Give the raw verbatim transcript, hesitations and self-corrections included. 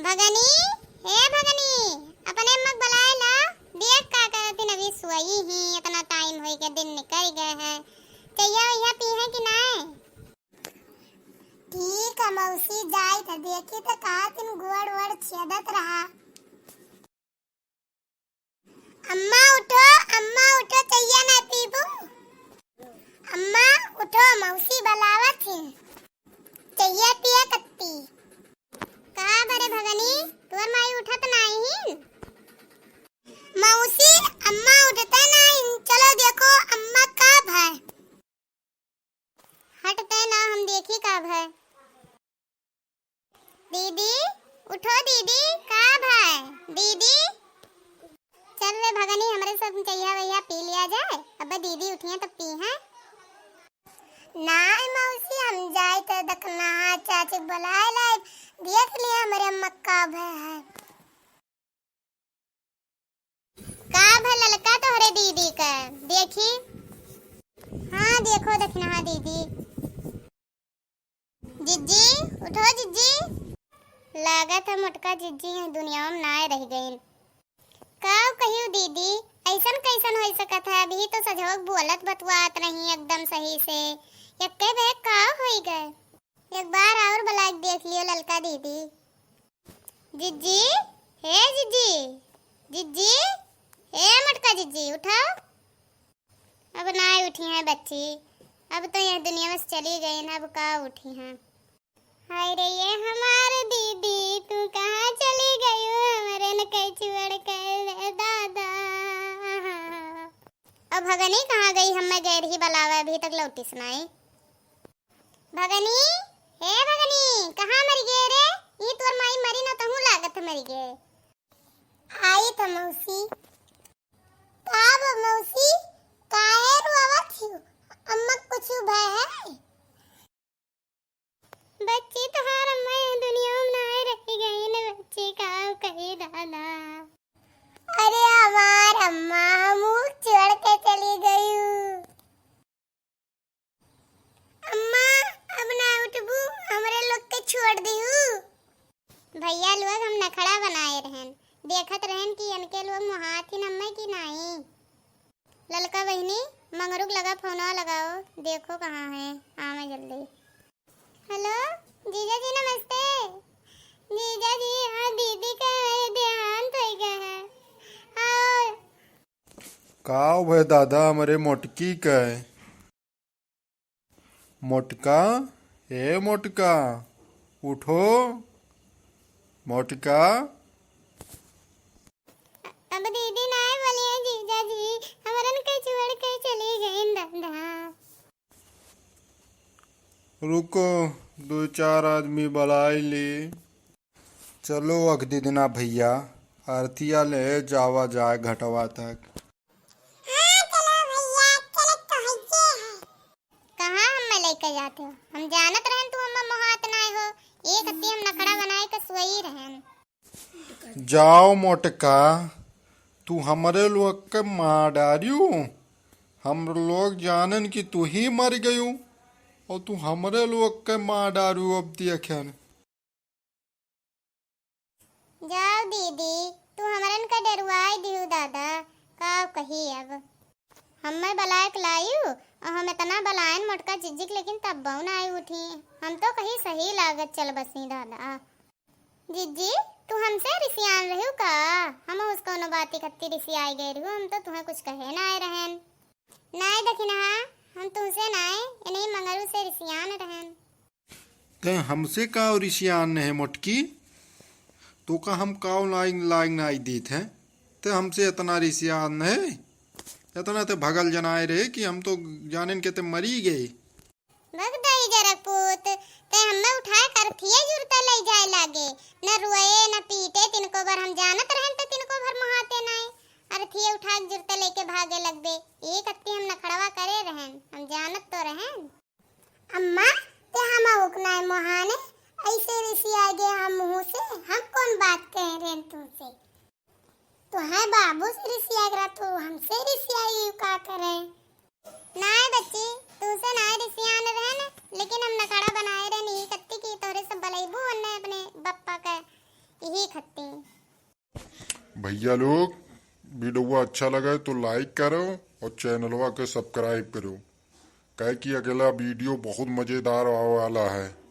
भगनी, हे भगनी, अपने अम्मा के बुलाए ला। देख का करत हिन, अभी सोई ही, इतना टाइम होई गए, दिन निकल गए हैं। चइया वइया पी है कि नाय? ठीक है मौसी, जाई त देखी त कहा दिन गोड़ वोड़ छेदत रहा। अम्मा उठो, अम्मा उठो, चइया ना पीबू? अम्मा उठो, मौसी बुलावत ही, चइया पिए कत्ती। का भरे भगनी, तोर माई उठत नाहीं? मौसी, अम्मा उठते नाहीं, चलो देखो अम्मा का भय। हटते ना, हम देखी का भय। दीदी, उठो दीदी, का भय? दीदी, चल रे भगनी, हमरे सब चइया वइया पी लिया जाए, अब दीदी उठिया तब पी हैं। नाय मौसी, हम जाई त दखना चाची बुलाए लाई, देख लिया हमरे अम्मा का भय है। का भय ललका तोहरे दीदी का? देखी। हाँ, देखो दखिनहा दीदी। जिज्जी, उठो जिज्जी। लागत है मोटका जिज्जी यह दुनिया में नाय रह गइन। का कहियो दीदी, ऐसन कैसन हो सकत है? अभी तो सजोक बोलत बतुआत रही एकदम सही से। यक्के बे का होई गए? एक बार और बुला के देख लियो ललका दीदी। जिज्जी, हे जिज्जी, जिज्जी, हे मोटका जिज्जी, उठो। अब ना उठी हैं बच्ची, अब तो यह दुनिया में से चली गई ना, अब का उठी हैं। हाय रे ये हमार दीदी, तू कहाँ चली गयू, हमरे न कई छोड़ के रे दादा। अब भगनी कहाँ गई, हमें गैर ही बुलावे, अभी तक लौटिस नाई। भगनी, हे भगनी, कहाँ मरि गए रे? ई तोर माई मरी ना, तहूँ लागत मरि गए। आई त मौसी। का बा मौसी, काहे रोवत हियो? अम्मा कुछ भय है? बच्ची तोहार अम्मा ये दुनिया में नाय रह गई न बच्ची, का कही दादा। अरे हमार अम्मा, हमू छोड़ के चली गई। अम्मा, अब ना उठबू, हमरे लोग के छोड़ दिहू। भैया लोग हम नखड़ा बनाए रहन, देखत रहन कि इनके लोग मोहात ही नम्मे की नाई। ललका बहिनी, मंगरू के लगा फोनवा लगाओ, देखो कहाँ है, आवे जल्दी। हेलो, जीजा जी नमस्ते। जीजा जी, हाँ दीदी का देहांत हो गया है। हाँ, का भय दादा, हमरे मोटकी के? मोटका, ए मोटका, उठो। मोटका। अब दीदी नाय बोलिए जीजा जी, हमरन के छोड़ के चली गई दादा। रुको, दो चार आदमी बुलाई ली। चलो अगदी दिना भैया, अरतिया ले जावा जाए घटवा तक। हाँ, चलो भैया, चलत तो हइये है। कहाँ हम्मे लेके जाते हो? हम जानत रहन तू हम्मे मोहात नाय हो। एक हत्ती हम नखड़ा बनाए के सोई रहन। जाओ मोटका, तू हमरे लोग के मार डारियो। हम लोग जानन कि तू ही मर गयू और तू हमरे लोग के मार डारू। अब देखन। जाओ दीदी, तू हमरन का डरवाई दिहू दादा, का कही अब। हम्मे बलाए के लायू, और हम इतना बलायन मोटका जिज्जिक, लेकिन तब बहू ना आई उठी। हम तो कही सही लागत चल बसी दादा। जिज्जी, तू हमसे रिसियान रहू का? हम उस कौनो बाती खत्ती रिसियाई गए रहू, हम तो तुहें कुछ कहे ना आए रहन। नाय दखिनहा, हम तुमसे नाय, इन्हीं मंगरू से रिसियान रहन। ते हमसे का रिसियान है मोटकी? तो का हम काव लाइन लाइन नाई देत हैं? ते हमसे इतना रिसियान है? इतना ते भगल जनाए रहे कि हम तो जानेन के ते मरी गए। भग दई जरक पूत, ते हम्मे उठाए कर थिए जुरते लई जाए लागे। न रुए, न पीटे, तिनको भर हम जानत रहन ते तिनको भर मोहाते नाय। अरे थिए उठाए के जुरते लेके भागे लगबे। एक अत्ती हम नखड़वा करे रहन, हम जानत तो रहन। अम्मा, ते हम उकनाए मोहाने, ऐसे रिसिया गे हम मुँह से, हम कौन बात कहे रहन तुमसे? तो है बाबू से रिसिया गरा, तो हमसे रिसिया यू का करे? नाय बच्ची, तुमसे नाय रिसियान रहन, लेकिन हम नखड़ा बनाए रहन, ई कत्ती की तोरे सब बलैबू अन्ने अपने बप्पा के। यही खत्ते। भैया लोग, वीडियो अच्छा लगे तो लाइक करो और चैनलवा के सब्सक्राइब करो, काहे कि अगला वीडियो बहुत मजेदार आवे वाला है।